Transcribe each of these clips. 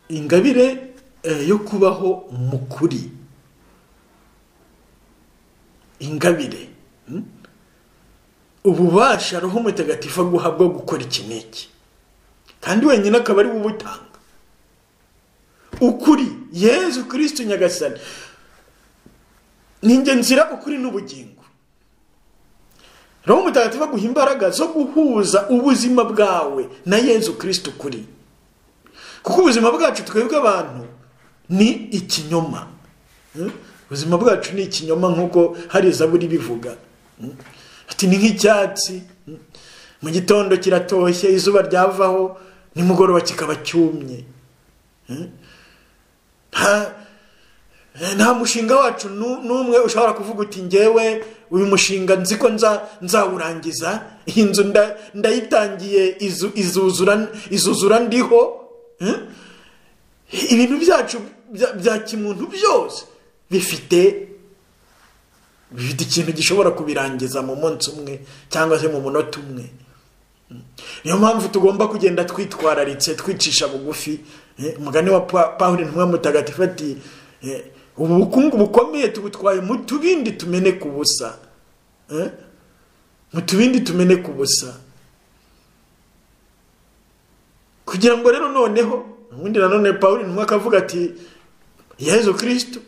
Ingabire yo kubaho mu kuri. Ingabire, ububasha Roho Mutagatifu aguha bwo gukora iki n'iki, kandi wenyine akaba ari we ubutanga. Ukuri, Yezu Kristo Nyagasani ni nzira, ukuri n'ubugingo. Roho Mutagatifu aguha imbaraga zo guhuza ubuzima bwawe na Yezu Kristo ukuri, kuko ubuzima bwacu twebwe abantu ni ikinyoma. Ubuzima bwacu ni ikinyoma nk'uko hari Zaburi bivuga ati ni nk'icyatsi, mu gitondo kiratoshye, izuba ryavaho, nimugoroba kikaba cyumye. Nta mushinga wacu n'umwe ushobora kuvuga uti ngewe uyu mushinga nzi ko nzawurangiza, iyi nzu ndayitangiye, izuzura ndiho. Ibintu byacu bya kimuntu byose bifite ikintu gishobora kubirangiza mu munsi umwe cyangwa se mu munota umwe. Niyo mpamvu tugomba kugenda twitwararitse, twicisha bugufi. Umugani wa Pawulo intumwa mutagatifu ati ubu bukungu bukomeye tubutwaye mu tubindi tumeneka ubusa. Mu tubindi tumeneka ubusa. Kugira ngo rero noneho ubundi nanone Pawulo intumwa akavuga ati Yezu Kristo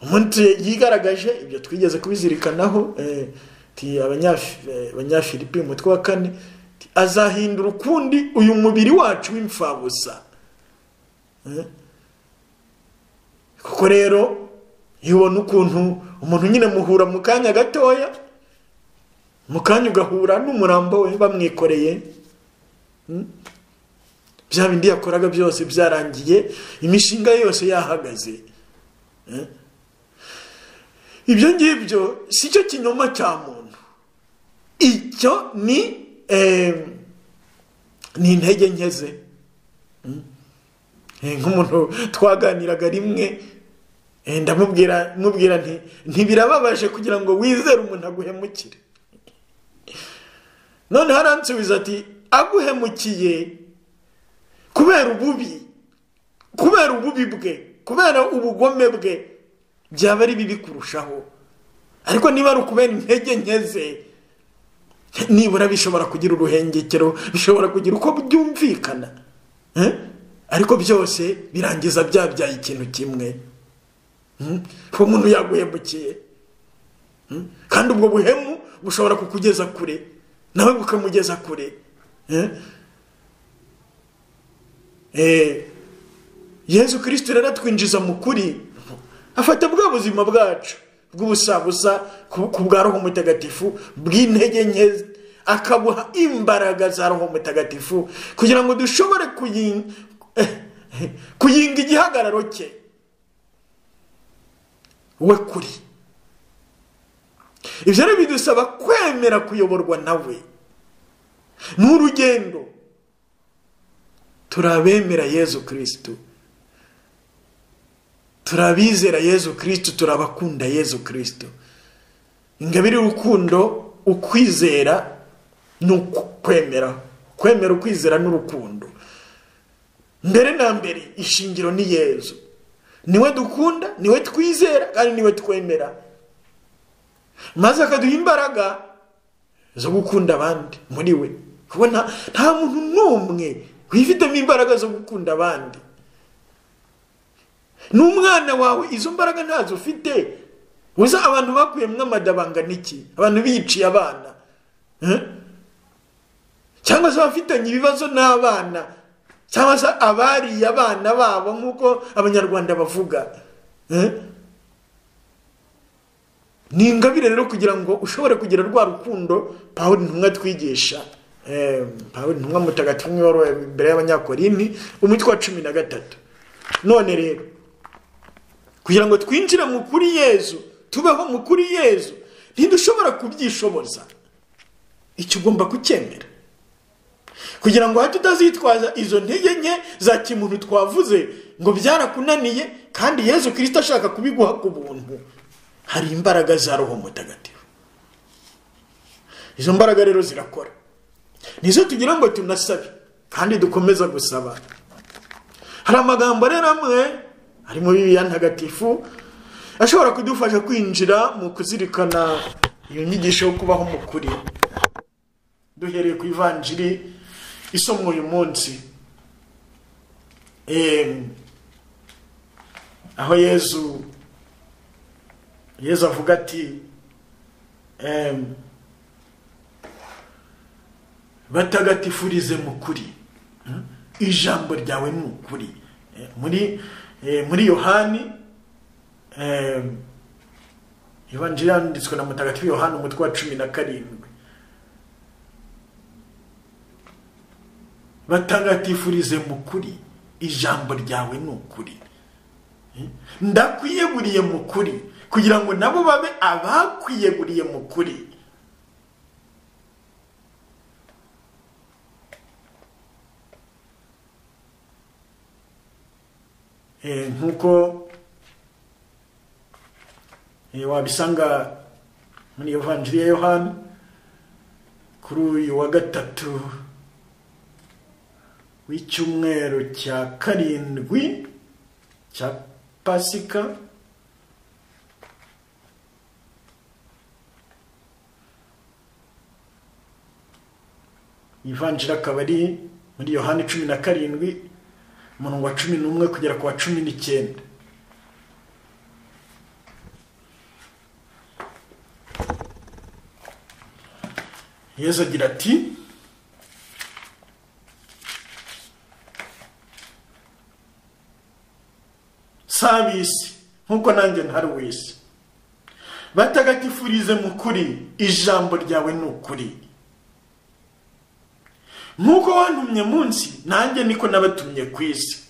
umunsi yigaragaje, ibyo twigeze kubizirikanaho, Abanyafilipi umutwe wa 4, azahindura ukundi uyu mubiri wacu w'imfabusa. Kuko rero iyo ubona ukuntu umuntu nyine muhura mu kanya gatoya, mu kanya ugahura n'umurambo we bamwikoreye, bya bindi yakoraga byose byarangiye, imishinga yose yahagaze. Ibyo ngibyo si cyo kinyoma cya muntu, icyo ni intege nke ze. Nk'umuntu twaganiraga rimwe, ndamubwira nti ntibirababaje kugira ngo wizere umuntu aguhemukire. None haransubiza ati aguhemukiye kubera ububi, kubera ububi bwe, kubera ubugome bwe, byaba ari bibi kurushaho. Ariko niba ari ukubera intege nke ze, nibura bishobora kugira uruhengekero, bishobora kugira uko byumvikana, ariko byose birangiza byabyaye ikintu kimwe. Ko umuntu yaguhemukiye, kandi ubwo buhemu bushobora kukugeza kure, nawe bukamugeza kure. Yezu Kristo rero atwinjiza mu kuri, afata bwa buzima bwacu bw'ubusabusa ku bwa Roho Mutagatifu bw'intege nke, akabuha imbaraga za Roho Mutagatifu kugira ngo dushobore kuyinga igihagararo cye we kuri. Ibyo rero bidusaba kwemera kuyoborwa nawe. Ni urugendo. Turabemera Yezu Kristo, turabizera Yezu Kristo, turabakunda Yezu Kristo. Ingabire y'urukundo, ukwizera n'ukwemera, kwemera, ukwizera n'urukundo. Mbere na mbere ishingiro ni Yezu, niwe dukunda, niwe twizera, kandi niwe twemera, maze akaduha imbaraga zo gukunda abandi muri we. Kubona nta muntu n'umwe wifitemo imbaraga zo gukunda abandi. N'umwana wawe izo mbaraga ntazo ufite. Uza abantu bakuyemwo amadabanga niki, abantu biciye abana, cyangwa se bafitanye ibibazo n'abana, cyangwa se abariye abana babo nk'uko Abanyarwanda bavuga. Ni ingabire rero kugira ngo ushobore kugira rwa rukundo Pawulo intumwa twigisha. Pawulo intumwa mutagatifu imbere y'Abanyakorinti umutwe wa 13. None rero kugira ngo twinjire mu kuri Yezu, tubeho mu kuri Yezu, ntidushobora kubyishoboza. Icyo ugomba kucyemera, kugira ngo hato utazitwaza izo ntege nke za kimuntu twavuze ngo byarakunaniye, kandi Yezu Kristo ashaka kubiguha ku buntu. Hari imbaraga za Roho Mutagatifu. Izo mbaraga rero zirakora, nizo tugira ngo tunasabe kandi dukomeza gusaba. Hari amagambo rero amwe ari muri Bibiliya ntagatifu ashobora kudufasha kwinjira mu kuzirikana iyo nyigisho yo kubaho mu kuri. Duhereye ku ivanjiri isomwa uyu munsi, aho Yezu avuga ati batagatifurize mu kuri, ijambo ryawe ni ukuri. Muri Yohani, ivanjiri yanditswe na Mutagatifu Yohani umutwe wa 17, batagatifurize mu kuri, ijambo ryawe ni ukuri. Ndakwiyeguriye mu kuri kugira ngo nabo babe abakwiyeguriye mu kuri. Nkuko wabisanga muri Evanjiri ya Yohani kuri uyu wa 3 w'icyumweru cya 7 cya Pasika, Ivanjiri akaba ari muri Yohani 17 umurongo wa 11 kugera ku wa 19. Yezu agira ati si ab'isi nkuko nanjye ntari uw'isi, batagatifurize mu kuri, ijambo ryawe ni ukuri. Nkuko wantumye munsi, nanjye niko nabatumye ku isi.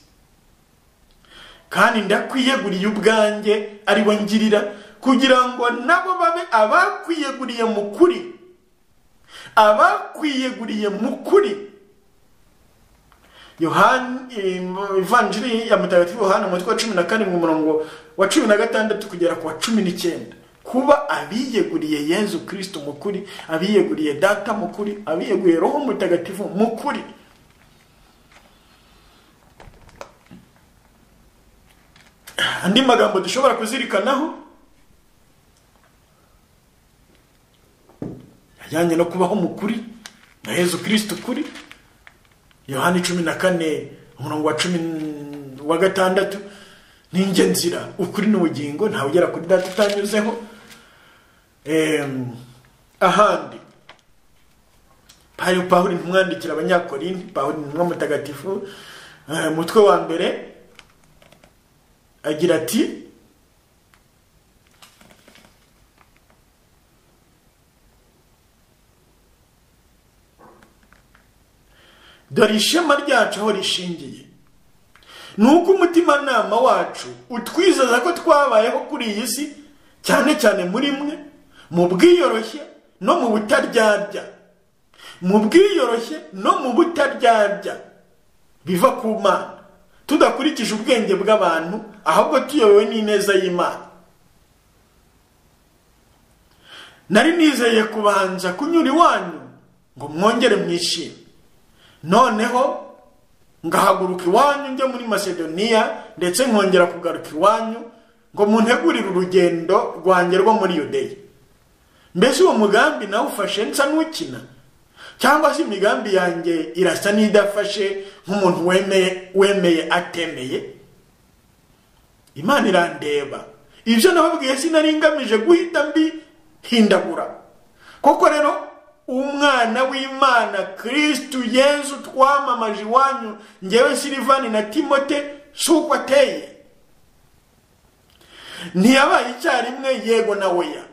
Kandi ndakwiyeguriye ubwanjye ari we ngirira, kugira ngo nabo babe abakwiyeguriye mu kuri. Abakwiyeguriye mu kuri. Yohani, Ivanjiri ya Mutagatifu Yohana umutwe wa 14 umurongo wa 16 kugera ku wa 19. Kuba abiyeguriye Yezu Kristo mu kuri, abiyeguriye Data mu kuri, abiyeguriye Roho Mutagatifu mu kuri. Andi magambo dushobora kuzirikanaho ajyanye no kubaho mu kuri na Yezu Kristo kuri. Yohani 14 umurongo wa 16, ninjye nzira, ukuri n'ubugingo, ntawe ugera kuri Data utanyuzeho. Ahandi Pawulo intumwandikira Abanyakorinti, Pawulo intumwa mutagatifu, umutwe wa 1 agira ati dore ishema ryacu aho rishingiye ni uko umutimanama wacu utwizeza ko twabayeho kuri iyi si, cyane cyane muri mwe, mu bwiyoroshye no mu butaryarya. Mu bwiyoroshye no mu butaryarya biva ku Mana, tudakurikije ubwenge bw'abantu, ahubwo tuyobowe n'ineza y'Imana. Nari nizeye kubanza kunyura iwanyu ngo mwongere mwishime, noneho ngahaguruka iwanyu njya muri Masedoniya, ndetse nkongera kugaruka iwanyu ngo muntegurire urugendo rwanjye rwo muri Yudeya. Mbese uwo mugambi nawufashe nsa n'ukina, cyangwa se imigambi yanjye irasa n'idafashe nk'umuntu wemeye atemeye? Imana irandeba. Ibyo nababwiye sinari ngamije guhita mbihindagura. Koko rero umwana w'Imana Kristu Yezu twamamaje iwanyu, njyewe Silivani na Timote, si uko ateye. Ntiyabaye icyarimwe yego na oya,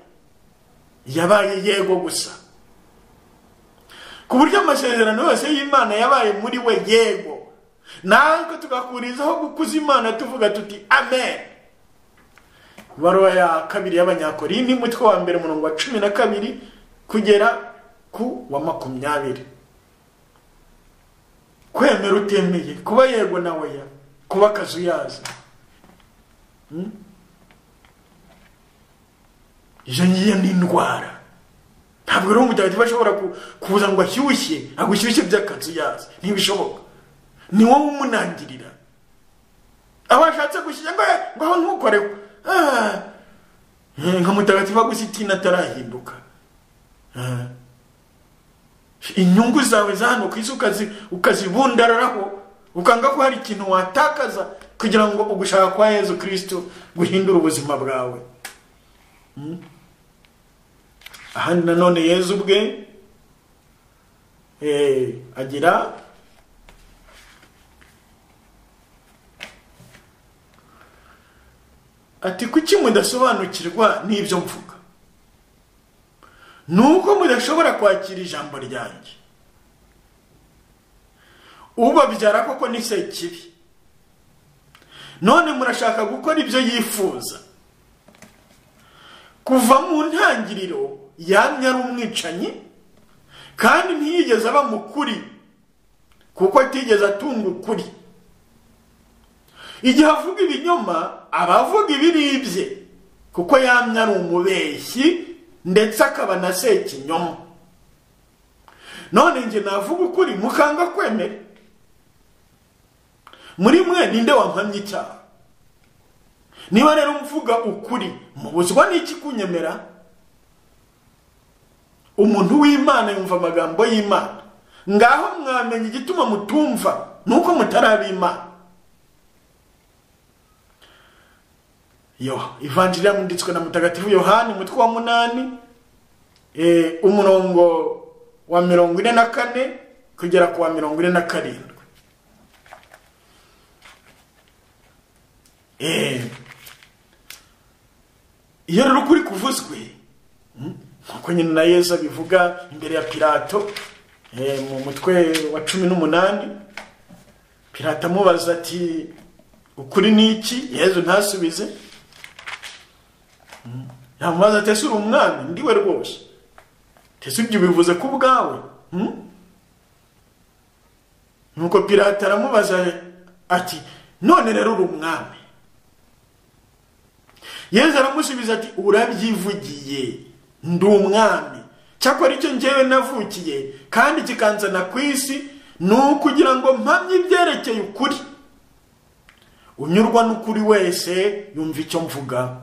yabaye yego gusa, ku buryo amasezerano yose y'Imana yabaye muri we yego. Natwe tugakurizaho gukuza Imana tuvuga tuti amen. Ibaruwa ya 2 y'Abanyakorinti umutwe wa 1 umurongo wa 12 kugera ku wa 20. Kwemera utemeye, kuba yego na oya, kuba akazuyaza. Izo ngiyo ni indwara. Ntabwo rero umutagatifu ashobora kuza ngo ashyushye, agushyushye by'akazuyaza, ntibishoboka. Ni wowe umunangirira. Aho ashatse gushyira ngo aho ntukoreho. Nka mutagatifu Agusitini atarahinduka. Inyungu zawe za hano ku isi ukazibundararaho, ukanga ko hari ikintu watakaza kugira ngo ugushaka kwa Yezu Kristo guhindura ubuzima bwawe. Ahandi nanone Yezu ubwe agira ati kuki mudasobanukirwa n'ibyo mvuga? Nuko mudashobora kwakira ijambo ryanjye. Ubabyara koko ni sekibi. None murashaka gukora ibyo yifuza. Kuva mu ntangiriro yamye ari umwicanyi, kandi ntiyigeze aba mukuri, kuko atigeze atunga ukuri. Igihe avuga ibinyoma aba avuga ibiribye, kuko yamye ari umubeshyi ndetse akaba na sekinyoma. None njye navuga ukuri mukanga kwemera. Muri mwe ninde wampamye icyaha? Niba rero mvuga ukuri, mubuzwa n'iki kunyemera? Umuntu w'Imana yumva amagambo y'Imana. Ngaho mwamenye igituma mutumva nuko mutaraba Imana. Yo, Ivanjiri yanditswe na Mutagatifu Yohani umutwe wa 8, umurongo wa 44 kugera ku wa 47. Iyo rero ukuri kuvuzwe, nkuko nyine na Yesu abivuga imbere ya Pilato mu mutwe wa 18, Pilato amubaza ati ukuri ni iki? Yesu ntasubize. Yamubaza ati ese uri umwami? Ndiwe rwose. Ese ibyo bivuze ku bwawe? Nuko Pilato aramubaza ati none rero uri umwami? Yesu aramusubiza ati urabyivugiye, ndi umwami. Cyakora icyo njyewe navukiye kandi kikanzana ku isi ni ukugira ngo mpamye ibyerekeye ukuri. Unyurwa n'ukuri wese yumva icyo mvuga.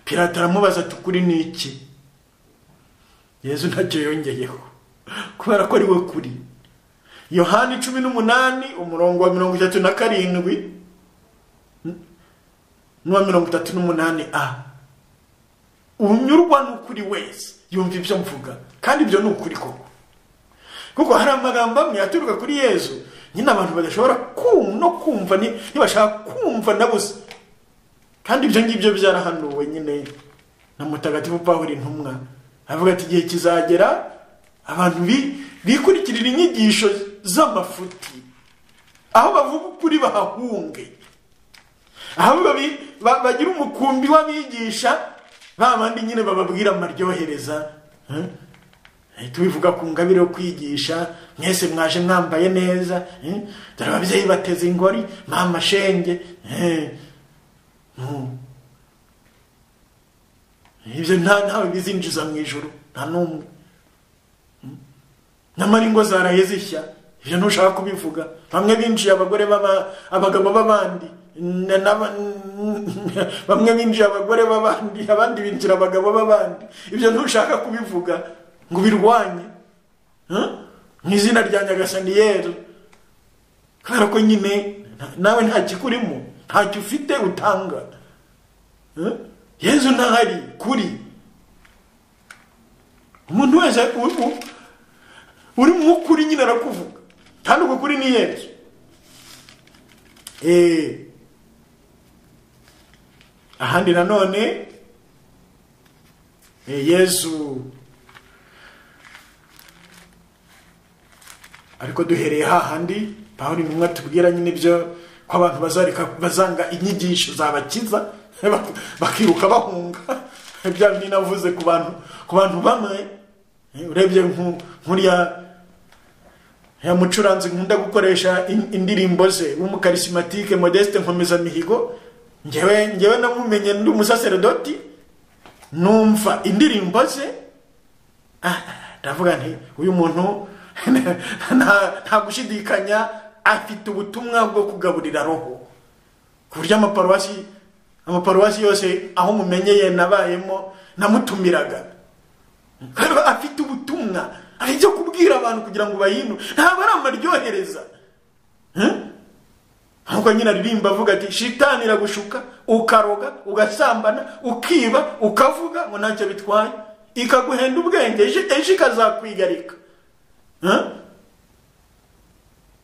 Pilato aramubaza ati ukuri ni iki? Yesu ntacyo yongeyeho kubera ko ari we kuri. Yohani 18 umurongo wa 37 n'uwa 38a. Unyurwa n'ukuri wese yumva ibyo mvuga, kandi ibyo ni ukuri koko. Kuko hari amagambo amwe aturuka kuri Yesu nyine abantu badashobora no kumva, ntibashaka kumva na busa. Kandi ibyo ngibyo byarahanuwe nyine na Mutagatifu Pawulo intumwa, avuga ati igihe kizagera abantu bikurikirira inyigisho z'amafuti, aho bavuga ukuri bahahunge, aho bagira umukumbi w'abigisha ba bandi nyine bababwira amaryohereza. Tubivuga ku ngabire yo kwigisha, mwese mwaje mwambaye neza, dore ababyeyi bateze ingori, mama shenge. Ibyo ntawe bizinjiza mu ijuru, nta n'umwe. Nyamara ingo zaraye zishya, ibyo ntushaka kubivuga. Bamwe binjiye abagore abagabo b'abandi, bamwe binjiye abagore b'abandi, abandi binjira abagabo b'abandi. Ibyo ntushaka kubivuga ngo ubirwanye mu izina rya Nyagasani Yesu, kubera ko nyine nawe nta kikurimo, ntacyo ufite utanga. Yesu ntahari kuri umuntu wese uri mu kuri nyine arakuvuga, kandi uko kuri ni Yesu. Ahandi nanone Yesu ariko duhereye hahandi Pawulo intumwa tubwira nyine ibyo ko abantu bazareka bazanga inyigisho zabakiza bakiruka bahunga. Bya bindi navuze ku bantu bamwe, urebye nkuriya ya mucuranzi nkunda gukoresha indirimbo ze w'umukarisimatike Modeste Nkomeza Mihigo, ngewe namumenye ndi umusaseredoti, numva indirimbo ze ndavuga nti uyu muntu nta gushidikanya afite ubutumwa bwo kugaburira roho, ku buryo amaparuwasi yose aho mumenyeye nabayemo namutumiraga. Afite ubutumwa, afite icyo kubwira abantu kugira ngo bahindure, ntabwo ari amaryohereza. Nkuko nyine aririmba avuga ati shitani iragushuka ukaroga ugasambana ukiba ukavuga ngo ntacyo bitwaye, ikaguhenda ubwenge ejo ikazakwigarika.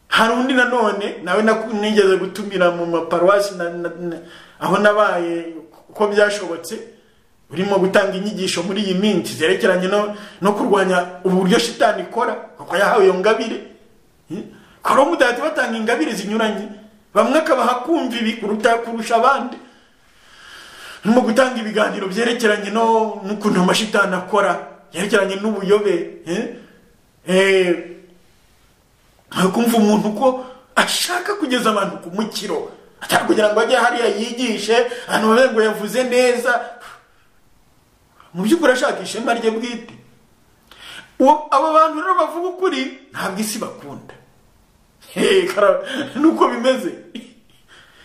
Hari undi nanone nawe nigeze gutumira mu maparuwasi aho nabaye uko byashobotse, urimo gutanga inyigisho muri iyi minsi zerekeranye no kurwanya uburyo shitani ikora, kuko yahawe iyo ngabire. Karo mudati batanga ingabire zinyuranye, bamwe akabaha kumva ibi kurusha abandi. Urimo gutanga ibiganiro byerekeranye n'ukuntu amashitani akora, byerekeranye n'ubuyobe. Kumva umuntu ko ashaka kugeza abantu ku mukiro, atari kugira ngo ajye hariya yigishe abantu babe ngo yavuze neza, mu by'ukuri ashaka ishema rye bwite. Abo bantu rero bavuga ukuri ntabwo isi bakunda. Nuko bimeze.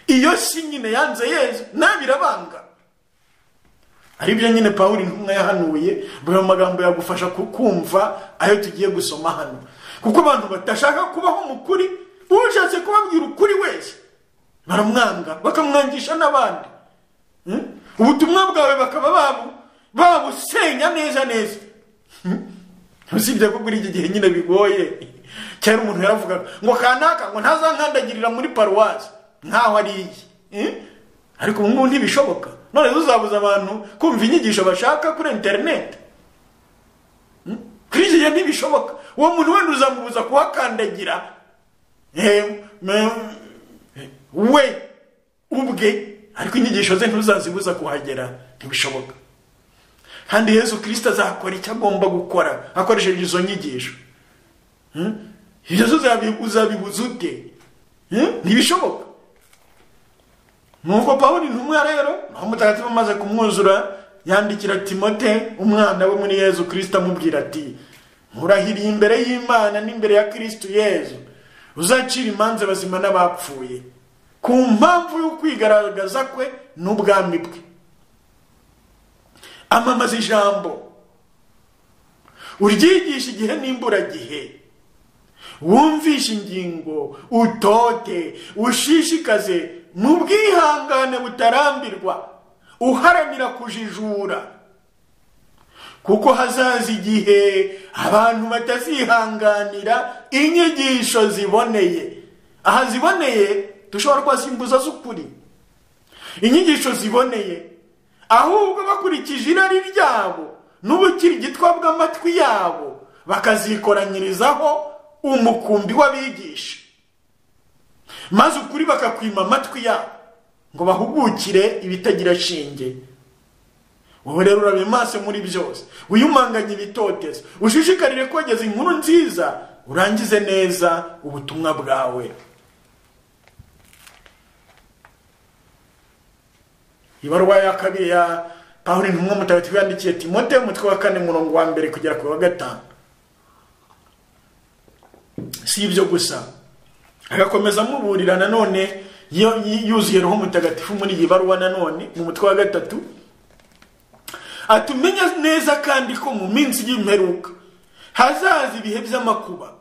Iyo si nyine yanze Yezu nabirabanga. Ari byo nyine Pawulo intumwa yahanuye, buri magambo yagufasha kumva ayo tugiye gusoma hano. Kuko abantu batashaka kubaho mu kuri, ushatse kubabwira ukuri wese baramwanga, bakamwangisha n'abandi. Ubutumwa bwawe bakaba babusenya neza neza. Usibye ko kuri iki gihe nyine bigoye. Kera umuntu yaravuga ngo kanaka ngo ntazankandagirira muri paruwasi nkaho ari iyi. Ariko ubu ngubu ntibishoboka. None uzabuza abantu kumva inyigisho bashaka kuri internet. Kuri iki gihe ntibishoboka. Uwo muntu wenda uzamubuza kuhakandagira we ubwe, ariko inyigisho ze ntuzazibuza kuhagera, ntibishoboka. Kandi Yesu Kristo azakora icyo agomba gukora akoresheje izo nyigisho. Ibyo uzabibuza ute? Ntibishoboka. Nuko Pawulo intumwa rero, naho mutagatifu amaze kumwuzura, yandikira Timote umwana we muri Yesu Kristo amubwira ati nkurahiriye imbere y'Imana n'imbere ya Kristo Yezu uzacira imanza bazima n'abapfuye, ku mpamvu yo kwigaragaza kwe n'ubwami bwe. Amamaza ijambo, uryigisha igihe n'imburagihe, wumvishe ingingo, utote, ushishikaze mu bwihangane butarambirwa, uharanira kujijura, kuko hazaza igihe abantu batazihanganira inyigisho ziboneye. Aha ziboneye dushobora kwasimbuza z'ukuri, inyigisho ziboneye, ahubwo bakurikije irari ryabo n'ubukirigitwa bw'amatwi yabo, bakazikoranyirizaho umukumbi w'abigisha, maze ukuri bakakwima amatwi yabo ngo bahugukire ibitagira shinge. Wowe rero urabe maso muri byose, wiyumanganye ibitotezo, ushishikarire kogeza inkuru nziza, urangize neza ubutumwa bwawe. Ibaruwa ya kabiri ya Pawulo intumwa mutagatifu yandikiye Timote, umutwe wa 4 murongo wa 1 kugera ku wa 5. Si ibyo gusa, agakomeza amuburira nanone yuzuye Roho Mutagatifu muri iyi baruwa nanone mu mutwe wa 3, atumenya neza kandi ko mu minsi y'imperuka hazaza ibihe by'amakuba,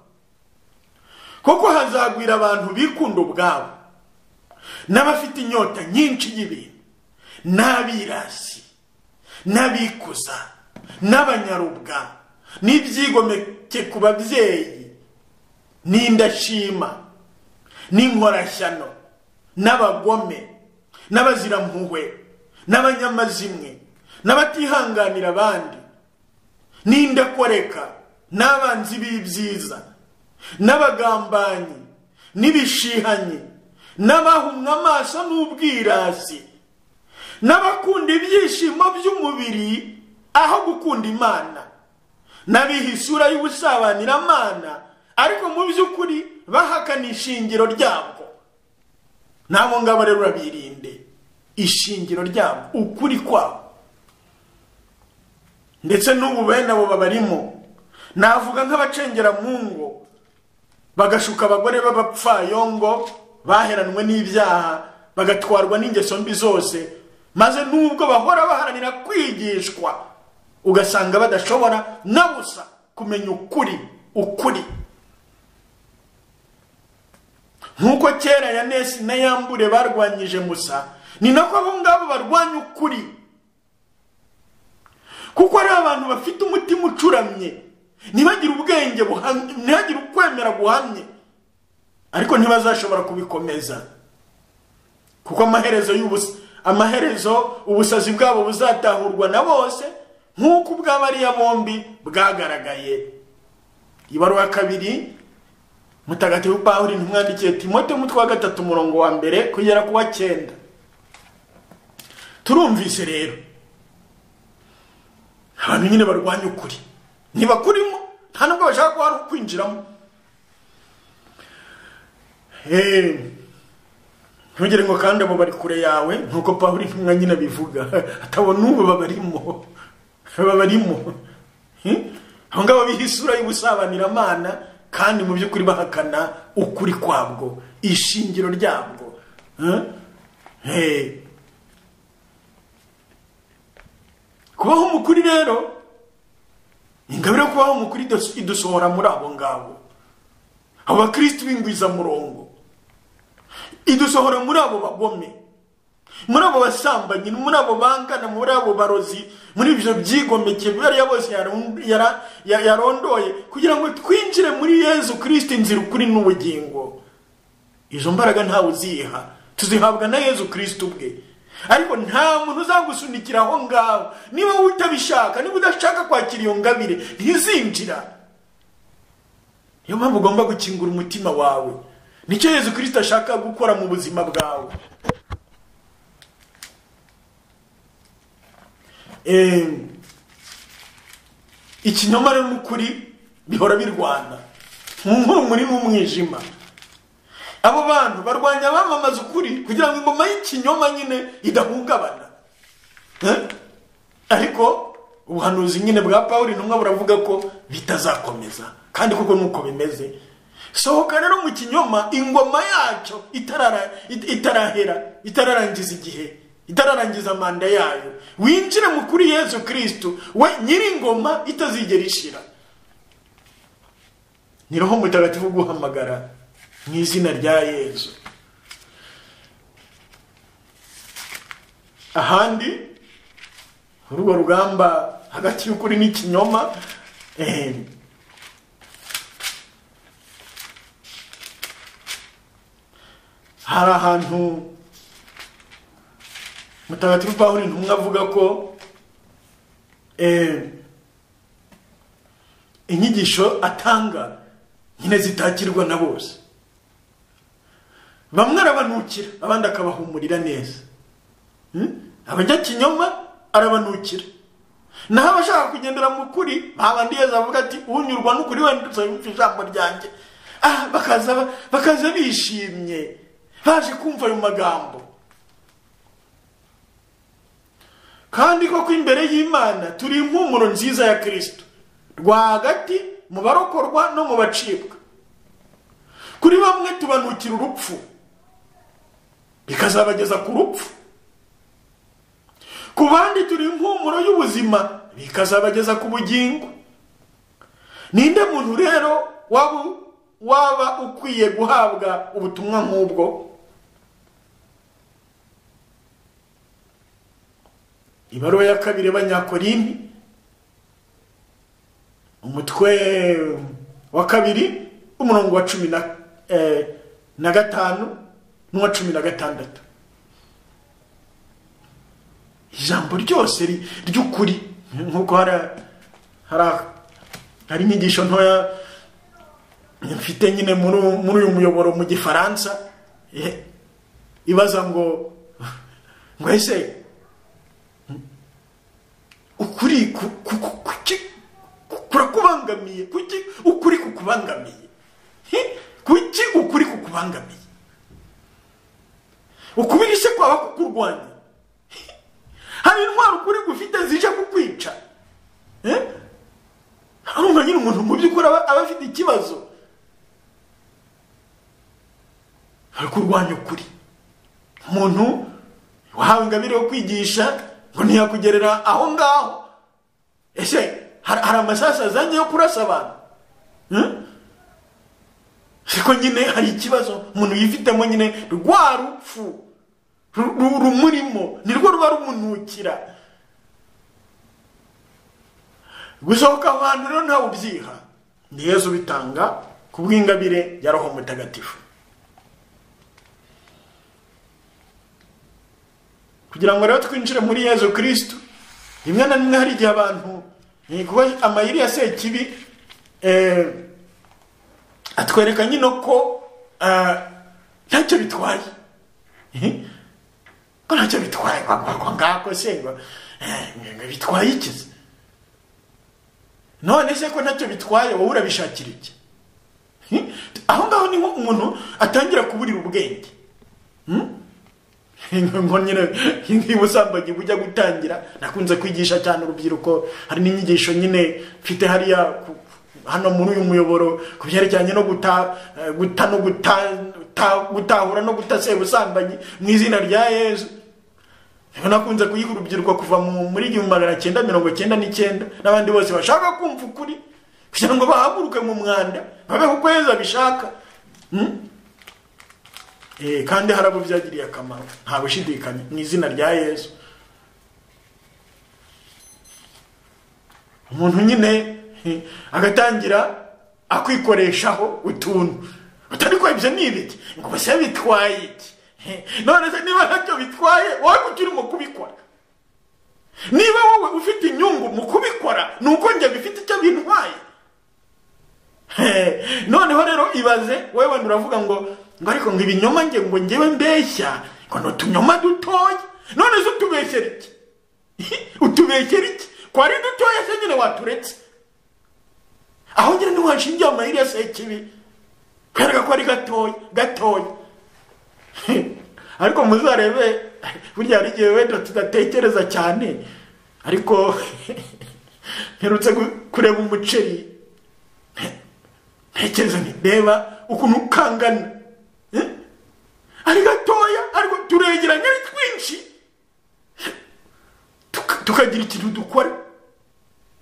kuko hazagwira abantu bikunda ubwabo, n'abafite inyota nyinshi y'ibintu, n'abirasi, n'abikuza, n'abanyarubwa, n'ibyigomeke ku babyeyi, n'indashima, n'inkorashyano, n'abagome, n'abazirampuhwe, n'abanyamazimwe, n'abatihanganira abandi, n'indakoreka, n'abanzi b'ibyiza, n'abagambanyi, n'ibishihanyi, n'abahumwa amaso n'ubwirasi, n'abakunda ibyishimo by'umubiri aho gukunda Imana, n'abiha isura y'ubusabaniramana ariko mu by'ukuri bahakana ishingiro ryabwo. Nabo ngabo rero urabirinde ishingiro ryabo, ukuri kwabo. Ndetse n'ubu bene abo babarimo, navuga nk'abacengera mu ngo Bagashuka abagore b'abapfayongo baheranwe n'ibyaha, bagatwarwa n'ingeso mbi zose, maze nubwo bahora baharanira kwigishwa ugasanga badashobora na busa kumenya ukuri. Ukuri nk'uko kera Yanesi na Yambure barwanyije Musa, ni nako abo ngabo barwanya ukuri, kuko ari abantu bafite umutima ucuramye, ntibagire ubwenge buhamye, ntibagire ukwemera guhamye, ariko ntibazashobora kubikomeza, kuko amaherezo ubusazi bwabo buzatahurwa na bose nk'uko ubw'abariya bombi bwagaragaye. Ibaruwa kabiri Mutagatifu Pawulo intumwa Timote umutwe wa 3 umurongo wa 1 kugera ku wa 9. Turumvise rero abantu nyine barwanya ukuri, ntibakurimo, nta nubwo bashaka ko hari ukwinjiramo. Ntugire ngo kandi abo bari kure yawe, nkuko Pawulo intumwa nyine abivuga, atabona ubu babarimo. Aho ngabo biha isura y'ubusabaniramana, kandi mu by'ukuri bahakana ukuri kwabwo, ishingiro ryabwo. Kubaho umukuri rero, ingabire yo kubaho umukuri idusohora muri abo ngabo, abo bakristo b'ingwizamurongo, idusohora muri abo bagome, muri abo basambanyi, muri abo bangana, muri abo barozi, muri ibyo byigomeke bariya bose yarondoye, kugira ngo twinjire muri Yezu Kristo inzira, ukuri n'ubugingo. Izo mbaraga ntawe uziha, tuzihabwa na Yezu Kristo ubwe. Ariko nta muntu uzagusunikira aho ngaho. Niba utabishaka, niba udashaka kwakira iyo ngabire, ntizinjira. Niyo mpamvu ugomba gukingura umutima wawe. Nicyo Yezu Kristo ashaka gukora mu buzima bwawe. Ikinyoma rero n'ukuri bihora birwana nk'urumuri n'umwijima. Abo bantu barwanya abamamaza ukuri kugira ngo ingoma y'ikinyoma nyine idahungabana. Ariko ubuhanuzi nyine bwa Pawulo intumwa buravuga ko bitazakomeza, kandi koko nuko bimeze. Sohoka rero mu kinyoma, ingoma yacyo itarahera, itararangiza igihe, itararangiza manda yayo. Winjire mu kuri Yezu Kristo, we nyir'ingoma itazigera ishira. Ni Roho Mutagatifu guhamagara mu izina rya Yezu. Ahandi urwo rugamba hagati y'ukuri n'ikinyoma, hari ahantu Mutagatifu Pawulo intumwa avuga ko inyigisho atanga nyine zitakirwa na bose. Bamwe arabanukira, abandi akabahumurira neza. Abajya kinyoma arabanukira, naho abashaka kugendera mu kuri babandi Yezu avuga ati unyurwa n'ukuri wenda uzumva ijambo ryanjye. Bakaza bishimye baje kumva ayo magambo. Kandi koko imbere y'Imana turi impumuro nziza ya Kristo, rwagati mu barokorwa no mu bacibwa. Kuri bamwe tubanukira urupfu, bikazabageza ku rupfu. Ku bandi turi impumuro y'ubuzima, bikazabageza ku bugingo. Ninde muntu rero waba ukwiye guhabwa ubutumwa nk'ubwo? Ibaruwa ya kabiri y'Abanyakorinti umutwe wa 2 umurongo wa 15 n'uwa 16. Ijambo ryose ry'ukuri, nkuko hari inyigisho ntoya mfite nyine muri uyu muyoboro mu Gifaransa, ibaza ngo ese ukuri kurakubangamiye? Kuki ukuri kukubangamiye? Kuki ukuri kukubangamiye? Ukubiri se kwaba kukurwanya? Hari intwaro ukuri gufite zije kukwica. Urumva nyine umuntu mu by'ukuri aba afite ikibazo. Bari kurwanya ukuri. Umuntu wahawe ingabire yo kwigisha ngo ntiyakugerera aho ngaho. Ese hari amasasu azanye yo kurasa abantu? Siko nyine hari ikibazo umuntu yifitemo nyine, rwa rupfu rumurimo nirwo ruba rumunukira. Gusohoka abantu rero ntawe ubyiha, ni Yezu bitanga ku bw'ingabire ya Roho Mutagatifu. Kugira ngo rero twinjire muri Yezu Kristo, rimwe na rimwe hari igihe abantu, kuko amayeri ya Sekibi atwereka nyine ko ntacyo bitwaye, ko ntacyo bitwaye, ngo ngako se ngo bitwaye iki? None se ko ntacyo bitwaye wowe urabishakira iki? Aho ngaho niho umuntu atangira kuburira ubwenge. Ngo nyine nk'ubusambanyi bujya gutangira, nakunze kwigisha cyane urubyiruko, hari n'inyigisho nyine mfite hariya hano muri uyu muyoboro ku byerekeranye no guta no gutahura no guta sebusambanyi mu izina rya Yezu. Nakunze kuyiha urubyiruko kuva muri 1999 n'abandi bose bashaka kumva ukuri kugira ngo bahaguruke mu mwanda babeho uko Yezu abishaka. Kandi hari abo byagiriye akamaro, nta gushidikanya, mu izina rya Yezu. Umuntu nyine agatangira akwikoreshaho utuntu utari ko ibyo ni ibiki, ngo bose bitwaye iki? None se niba ntacyo bitwaye wowe kuki urimo kubikora? Niba wowe ufite inyungu mu kubikora, ni uko njye bifite icyo bintwaye. Noneho rero ibaze wowe wenda uravuga ngo ariko ngo ibinyoma nge ngo ngewe mbeshya ngo ni utunyoma dutoya. None se utubeshyera iki? Utubeshyera iki? Ko ari dutoya se nyine waturetse? Aho ngira niho hashingiye amayeri ya Sekibi, kwereka ko ari gatoya gatoya. Ariko muzarebe burya hari igihe wenda tudatekereza cyane, ariko mperutse kureba umuceri ntekereza nti reba ukuntu ukangana, ari gatoya ariko turegeranye ari twinshi, tukagira ikintu dukora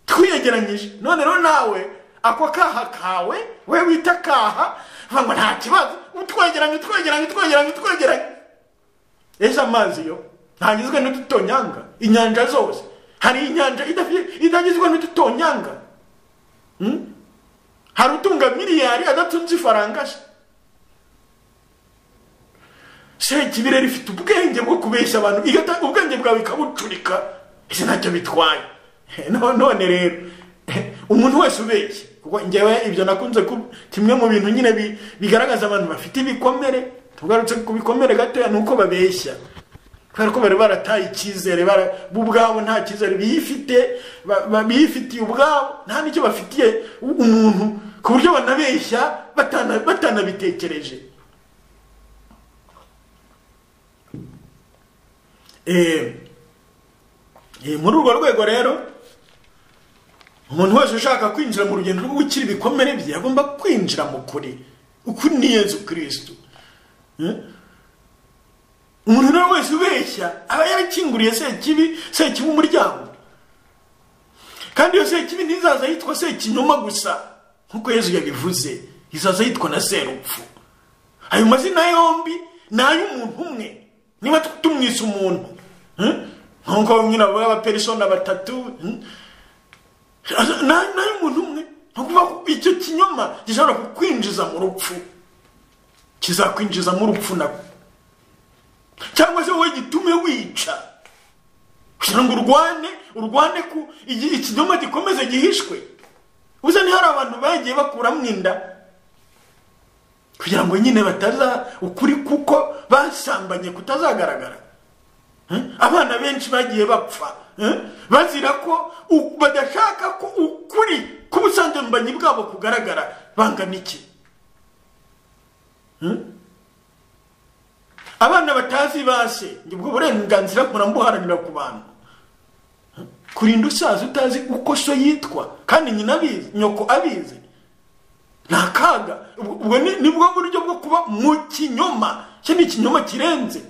twiyegeranyije. None rero nawe ako kaha kawe we wita kaha ngo nta kibazo, utwegeranye utwegeranye utwegeranye utwegeranye. Ese amazi yo ntagizwe n'udutonyanga? Inyanja zose hari inyanja idagizwe n'udutonyanga? Hari utunga miliyari adatunze ifaranga se? Sekibi rero ifite ubwenge bwo kubeshya abantu, ubwenge bwawe ikabucurika. Ese ntacyo bitwaye? None rero umuntu wese ubeshya, kuko njyewe ibyo nakunze kimwe mu bintu nyine bigaragaza abantu bafite ibikomere, tugarutse ku bikomere gatoya, ni uko babeshya. Kubera ko bari barataye icyizere, bo ubwabo nta cyizere bifite, bifitiye ubwabo, nta n'icyo bafitiye umuntu, ku buryo banabeshya batanabitekereje. Muri urwo rwego rero umuntu wese ushaka kwinjira mu rugendo rwo gukira ibikomere bye agomba kwinjira mu kuri. Ukuri ni Yezu Kristo. Umuntu rero wese ubeshya aba yarakinguriye Sekibi, Sekibi umuryango. Kandi iyo Sekibi ntizaza yitwa Sekinyoma gusa, nkuko Yezu yabivuze, izaza yitwa na Serupfu. Ayo mazina yombi ni ay'umuntu umwe. Niba tumwise umuntu, nkuko nyine abo abapersona batatu, nayo umuntu umwe. Nkuko icyo kinyoma gishobora kukwinjiza mu rupfu, kizakwinjiza mu rupfu nako, cyangwa se wowe gitume wica kugira ngo urwane ku ikinyoma gikomeze gihishwe. Uza ni hari abantu bagiye bakuramo inda kugira ngo nyine bataza ukuri kuko basambanye kutazagaragara. Abana benshi bagiye bapfa bazira ko badashaka ko ukuri k'ubusambanyi bwabo kugaragara. Bangana iki? Abana batazi base, ubwo burenganzira murambuharanira ku bantu. Kurinda usaza utazi uko so yitwa kandi nyina abizi, nyoko abizi. Ni akaga. Ubwo nibwo buryo bwo kuba mu kinyoma. Iki ni ikinyoma kirenze.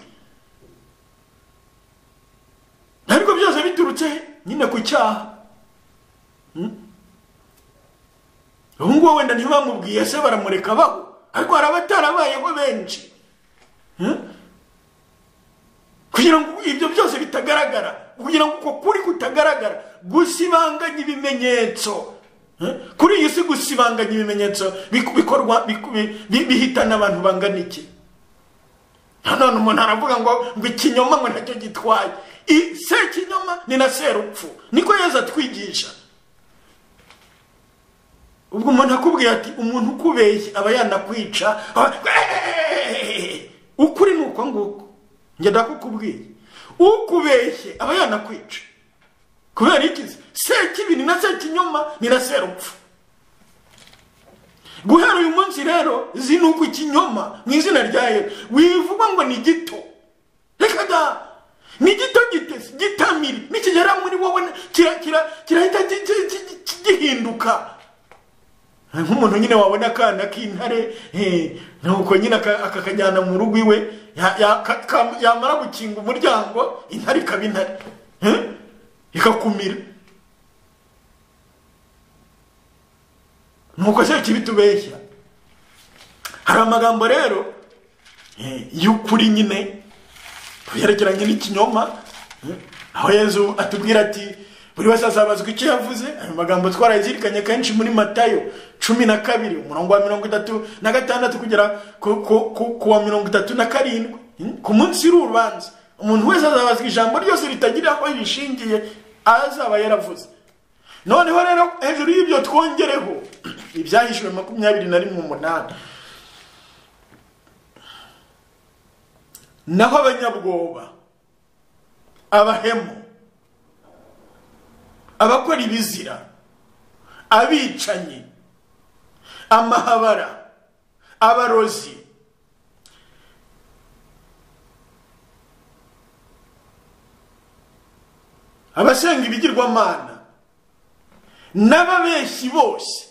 Ariko byose biturutse nyine ku cyaha. Ubu ngubu wenda ntibamubwiye se baramureka baho, ariko hari abatarabayeho benshi. Kugira ngo ibyo byose bitagaragara, kugira ngo uko kuri kutagaragara, gusibanganya ibimenyetso. Kuri iyi si gusibanganya ibimenyetso bikorwa bihitana abantu bangana iki? None umuntu aravuga ngo ikinyoma ngo ntacyo gitwaye. Se ikinyoma ni na serupfu. Niko Yezu atwigisha. Ubwo umuntu akubwiye ati umuntu ukubeshya aba yanakwica, ukuri ni uko nguko. Njye ndakukubwiye, ukubeshye aba yanakwica. Kubera iki? Se kibi ni na se kinyoma ni na serupfu. Guhera uyu munsi rero zinuka ikinyoma mu izina rya Yesu. Wivuga ngo ni gito, reka da, ni gito gitese gitamiri, nikigera muri wowe kirahita gihinduka. Nk'umuntu nyine wabona akana k'intare, nuko nyine akakajyana mu rugo iwe, yamara gukinga umuryango intare ikaba intare, ikakumira. Nuko se kibitubeshya. Hari amagambo rero y'ukuri nyine yerekeranye n'ikinyoma, aho Yezu atubwira ati buri wese azabazwa icyo yavuze. Ayo magambo twarayizirikanye kenshi muri Matayo 12 umurongo wa 36 kugera ku wa 37. Ku munsi w'urubanza umuntu wese azabazwa ijambo ryose ritagira aho rishingiye azaba yaravuze. Noneho rero hejuru y'ibyo twongereho ibyahishwe 21:8. Naho abanyabwoba, abahemu, abakora ibizira, abicanyi, amahabara, abarozi, abasenga ibigirwamana, n'ababeshyi bose,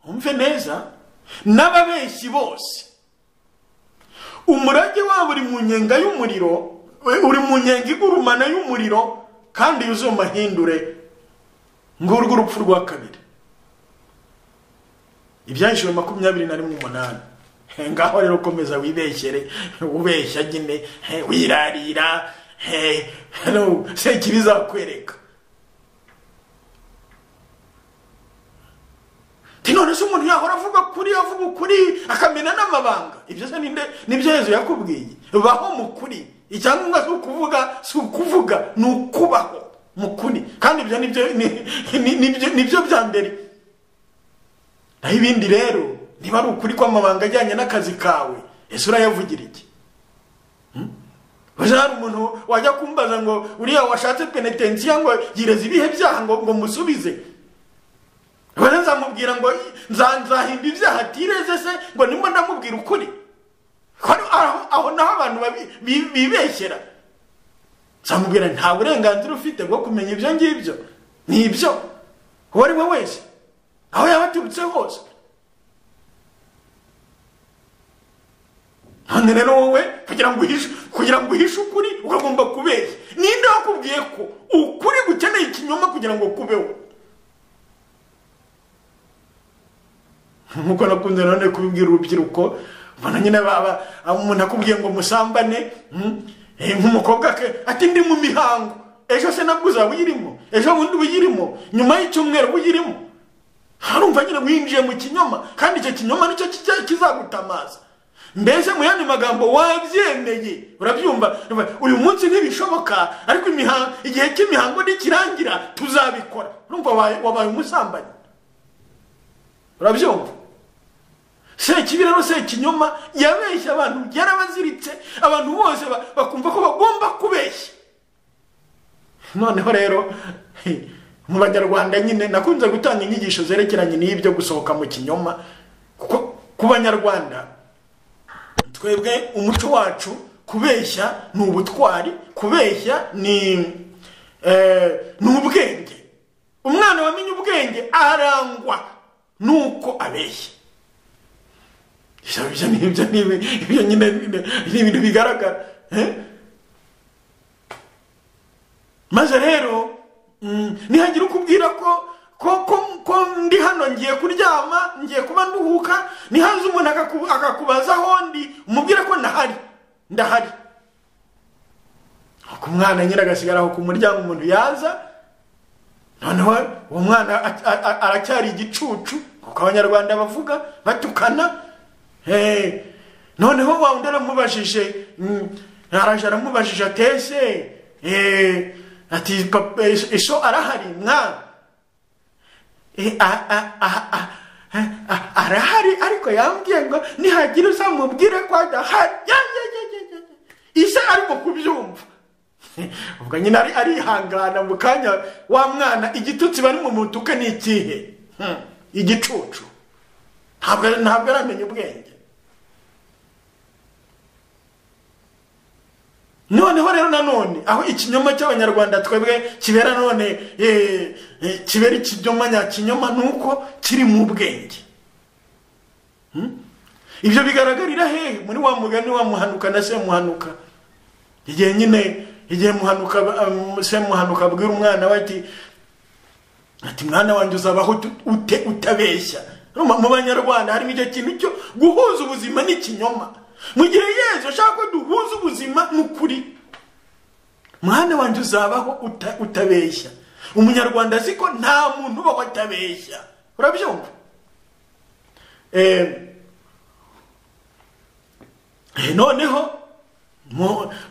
umve neza, n'ababeshyi bose, umurage wabo uri mu nyenga y'umuriro, uri mu nyenga igurumana y'umuriro, kandi yuzuye amahindure. Ngurwo urupfu rwa kabiri. Ibyahishwe 21:8. Ngaho rero komeza wibeshyere, ubeshya nyine, wirarira, se kibizakwereka. None se umuntu yahora avuga kuri, avuga ukuri, akamena n'amabanga. Ibyo se ninde? Nibyo Yezu yakubwiye. Baho mu kuri. Icyangombwa si ukuvuga, si ukuvuga, ni ukubaho mu kuri. Kandi ibyo nibyo bya mbere. Naho ibindi rero niba ari ukuri kw'amabanga ajyanye n'akazi kawe, ese urayavugira iki? Hari umuntu wajya kumbaza ngo uriya washatse penetensiya ngo yireze ibihe byaha ngo musubize. Nzamubwira ngo nzahimba ibyaha atireze se ngo nimba ndamubwira ukuri. Aho naho abantu bibeshyera. Nzamubwira nta burenganzira ufite bwo kumenya ibyo ngibyo. Ni ibyo uwo ari we wese, aho yaba aturutse hose. None rero wowe kugira ngo uhishe ukuri ukagomba kubeshya. Ninde wakubwiye ko ukuri gukeneye ikinyoma kugira ngo kubeho? Nkuko nakunze none kubibwira urubyiruko, ubona nyine baba umuntu akubwiye ngo musambane, nk'umukobwa ke ati ndi mu mihango, ejo se nabwo uzaba uyirimo, ejo bundi uyirimo, nyuma y'icyumweru uyirimo. Harumva nyine winjiye mu kinyoma, kandi icyo kinyoma nicyo kizagutamaza. Mbese mu yandi magambo wabyemeye, urabyumva, uyu munsi ntibishoboka, ariko igihe cy'imihango nikirangira tuzabikora. Urumva wabaye umusambanyi. Urabyumva? Sekibi rero sekinyoma yabeshya abantu, yarabaziritse, abantu bose bakumva ko bagomba kubeshya. Noneho rero mu banyarwanda nyine nakunze gutanga inyigisho zerekeranye n'ibyo gusohoka mu kinyoma, kuko ku banyarwanda twebwe umuco wacu kubeshya ni ubutwari, kubeshya ni ubwenge. Umwana wamenye ubwenge arangwa nuko abeshya. Ibyo nyine ni ibintu bigaragara. Maze rero nihagira ukubwira ko ndi hano ngiye kuryama, ngiye kuba nduhuka, nihaza umuntu akakubaza aho ndi, umubwire ko ndahari, ndahari. Ku mwana nyine agasigara aho ku muryango, umuntu yaza, noneho uwo mwana aracyari igicucu, kuko Abanyarwanda bavuga batukana. Noneho wa undi aramubajije, araje aramubajije atese, ati papa iso arahari mwana? Arahari, ariko yambwiye ngo nihagira uzamubwire ko adahari. Ise arimo kubyumva. Ubwo nyine arihangana mu kanya, wa mwana igitutsi bari mu mutuke ni ikihe? Igicucu. Ntabwo aramenya ubwenge. Noneho rero nanone aho ikinyoma cy'Abanyarwanda twebwe kibera none, kibera ikinyoma nyakinyoma, nuko kiri mu bwenge. Ibyo bigaragarira hehe? Muri wa mugani wa Muhanuka na Semuhanuka. Igihe nyine, igihe Muhanuka, Semuhanuka abwira umwana we ati mwana wanjye uzabaho ute utabeshya. Mu Banyarwanda harimo icyo kintu cyo guhuza ubuzima n'ikinyoma. Mu gihe Yezu ashaka ko duhuza ubuzima n'ukuri, mwana wanjye uzabaho utabeshya. Umunyarwanda azi ko nta muntu ubaho atabeshya. Urabyumva? Noneho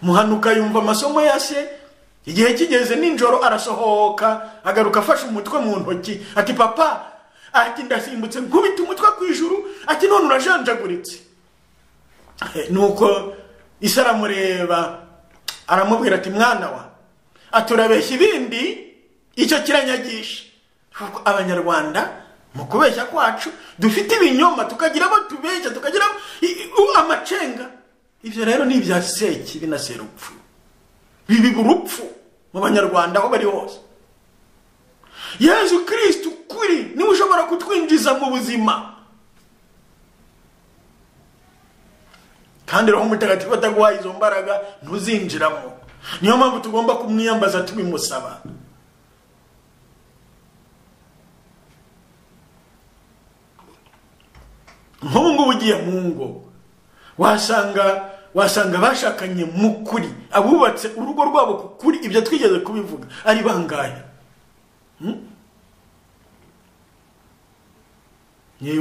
Muhanuka yumva amasomo ya se, igihe kigeze nijoro arasohoka, agaruka afashe umutwe mu ntoki, ati papa, ati ndasimbutse nkubita umutwe ku ijuru, ati none urajanjaguritse. Nuko ise aramureba, aramubwira ati mwana wa, ati urabeshya ibindi, icyo kiranyagisha. Kuko Abanyarwanda mu kubeshya kwacu dufite ibinyoma, tukagira abo tubeshya, tukagira amacenga. Ibyo rero ni ibya sekibi na serupfu, bibiba urupfu mu Banyarwanda aho bari hose. Yezu Kristu kuri niwe ushobora kutwinjiza mu buzima. Kandi Roho Mutagatifu ataguhaye izo mbaraga ntuzinjiramo. Niyo mpamvu tugomba kumwiyambaza tubimusaba. Nk'ubu ngubu ugiye mu ngo, wasanga bashakanye mu kuri, abubatse urugo rwabo ku kuri, ibyo twigeze kubivuga, ari bangahe?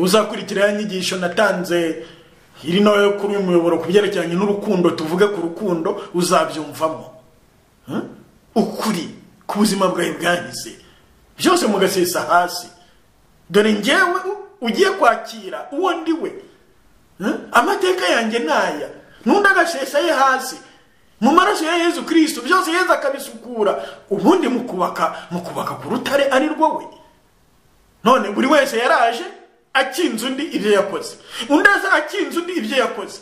Uzakurikira ya nyigisho natanze iri nayo kuri uyu muyoboro ku byerekeranye n'urukundo, tuvuge ku rukundo, uzabyumvamo. Ukuri ku buzima bwawe bwahise, byose mugasesa hasi. Dore njyewe ugiye kwakira uwo ndi we, amateka yanjye naya, n'undi agasesa ye hasi mu maraso ya Yezu Kristo, byose Yezu akabisukura, ubundi mukubaka ku rutare ari rwo we. None buri wese yaraje akinze undi ibyo yakoze, undi aza akinze undi ibyo yakoze.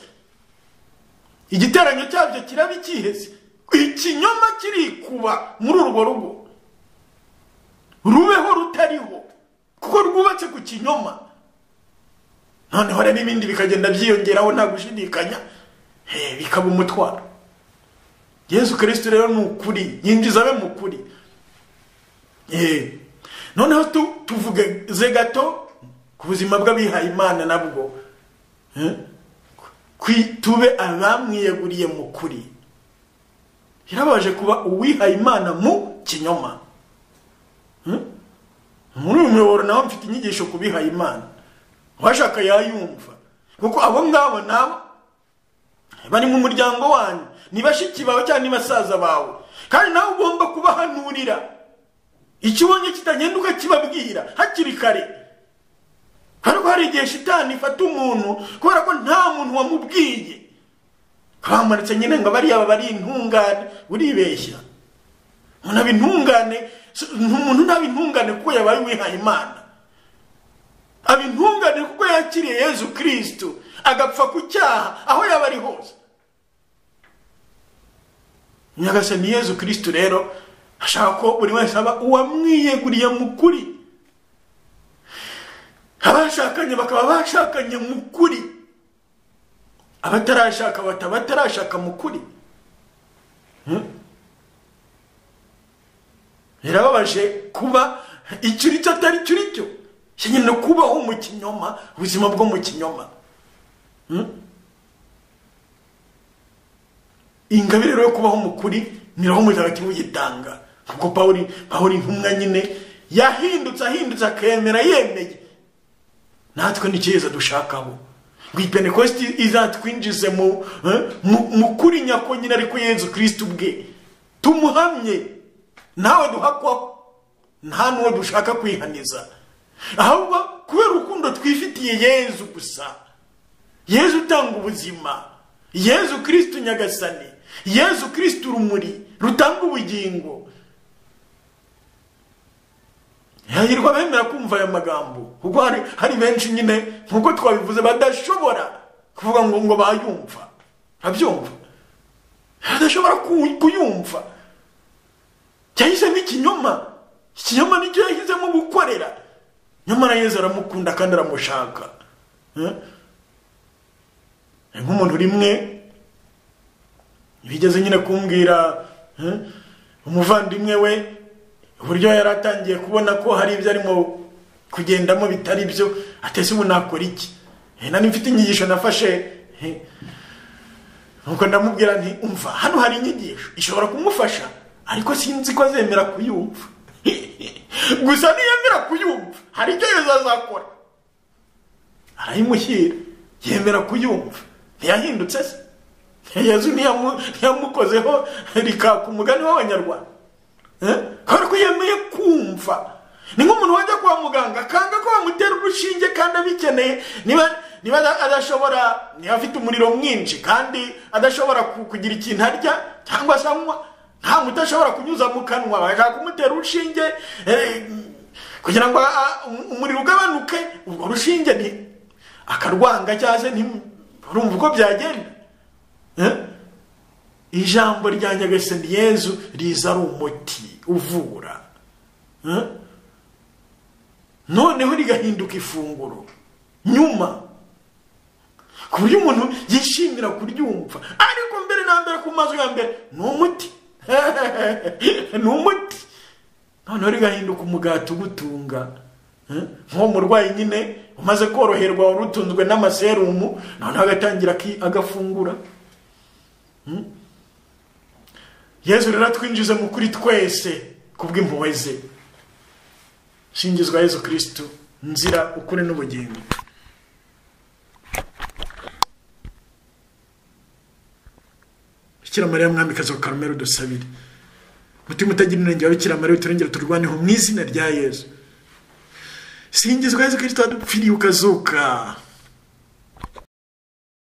Igiteranyo cyabyo kiraba ikihese. Ikinyoma kirikuba muri urwo rugo, rubeho rutariho, kuko rwubatse ku kinyoma. Noneho rero n'ibindi bikagenda byiyongeraho nta gushidikanya, bikaba umutwaro. Yezu Kristo rero ni ukuri, yinjiza abe mu kuri. Noneho tuvuge ze gato ku buzima bw'abihaye Imana nabwo, tube abamwiyeguriye mu kuri. Birababaje kuba uwihaye Imana mu kinyoma. Muri uyu muyoboro naho mfite inyigisho ku bihaye Imana, uwashaka yayumva, kuko abo ngabo nabo bari mu muryango wanyu, ni bashiki bawe cyangwa ni basaza bawe, kandi nawe ugomba kubahanurira. Icyo ubonye kitagenda ukakibabwira hakiri kare. Ariko hari igihe shitani ifata umuntu kubera ko nta muntu wamubwiye, kamuritse nyine ngo bariya bari intungane. Uribeshya. Umuntu aba intungane, umuntu ntaba intungane kuko yabaye uwihaye Imana. Aba intungane kuko yakiriye Yezu Kristo, agapfa ku cyaha aho yaba ari hose. Nyagasani Yezu Kristo rero ashaka ko buri wese aba uwamwiyeguriye mu kuri. Abashakanye bakaba bashakanye mu kuri. Abatarashaka batarashaka mu kuri. Birababaje kuba icyo uri cyo atari cyo uri cyo. Nyine kubaho mu kinyoma, ubuzima bwo mu kinyoma. Ingabire rero yo kubaho mu kuri ni Roho Mutagatifu uyitanga. Kuko Pawulo intumwa nyine yahindutse ahindutse akemera yemeye. Natwe ni cyiza dushakaho. Ngo iyi Pentekosti izatwinjize mu kuri nyako nyine, ariko Yezu Kristo ubwe tumuhamye, nawe duhakwaho, nta n'uwo dushaka kwihaniza, ahubwo kubera urukundo twifitiye Yezu gusa, Yezu utanga ubuzima, Yezu Kristo Nyagasani, Yezu Kristo urumuri rutanga ubugingo. Hahirwa bemera kumva aya magambo, kuko hari benshi nyine nkuko twabivuze badashobora kuvuga ngo bayumva, abyumva badashobora kuyumva. Yahisemo ikinyoma, ikinyoma nicyo yahisemo gukorera, nyamara Yezu aramukunda kandi aramushaka. Nk'umuntu rimwe bigeze nyine kumbwira umuvandimwe we uburyo yaratangiye kubona ko hari ibyo arimo kugendamo bitari byo, atese ubu nakora iki? Nari mfite inyigisho nafashe, nuko ndamubwira nti umva, hano hari inyigisho ishobora kumufasha, ariko sinzi ko azemera kuyumva. Gusa niyemera kuyumva hari icyo Yezu azakora. Arayimushyira, yemera kuyumva, ntiyahindutse se? Yezu ntiyamukozeho rikaka umugani w'Abanyarwanda. Kubera ko yemeye kumva. Ni nk'umuntu wajya kwa muganga akanga ko bamutera urushinge kandi abikeneye, niba adashobora, niba afite umuriro mwinshi kandi adashobora kugira ikintu arya cyangwa se anywa, nta muti ashobora kunyuza mu kanwa, bashaka kumutera urushinge kugira ngo umuriro ugabanuke, urwo rushinge ni akarwanga cyangwa se urumva uko byagenda. Ijambo rya Nyagasani Yezu riza ari umuti uvura, noneho rigahinduka ifunguro nyuma, ku buryo umuntu yishimira kuryumva. Ariko mbere na mbere ku mazu ya mbere ni umuti, ni umuti, noneho rigahinduka umugati ugutunga. Nk'uwo murwayi nyine umaze koroherwa wari utunzwe n'amaserumu, noneho agatangira agafungura. Yezu rero atwinjize mu kuri twese kubw'impuhwe ze. Singizwa Yezu Kristo, nzira, ukuri n'ubugingo. Bikira Mariya mwamikazi wa Karumeli udusabire. Mutima utagira inenge wa Bikira Mariya uturengere turwaneho mu izina rya Yezu. Singizwa Yezu Kristo wadupfiriye ukazuka.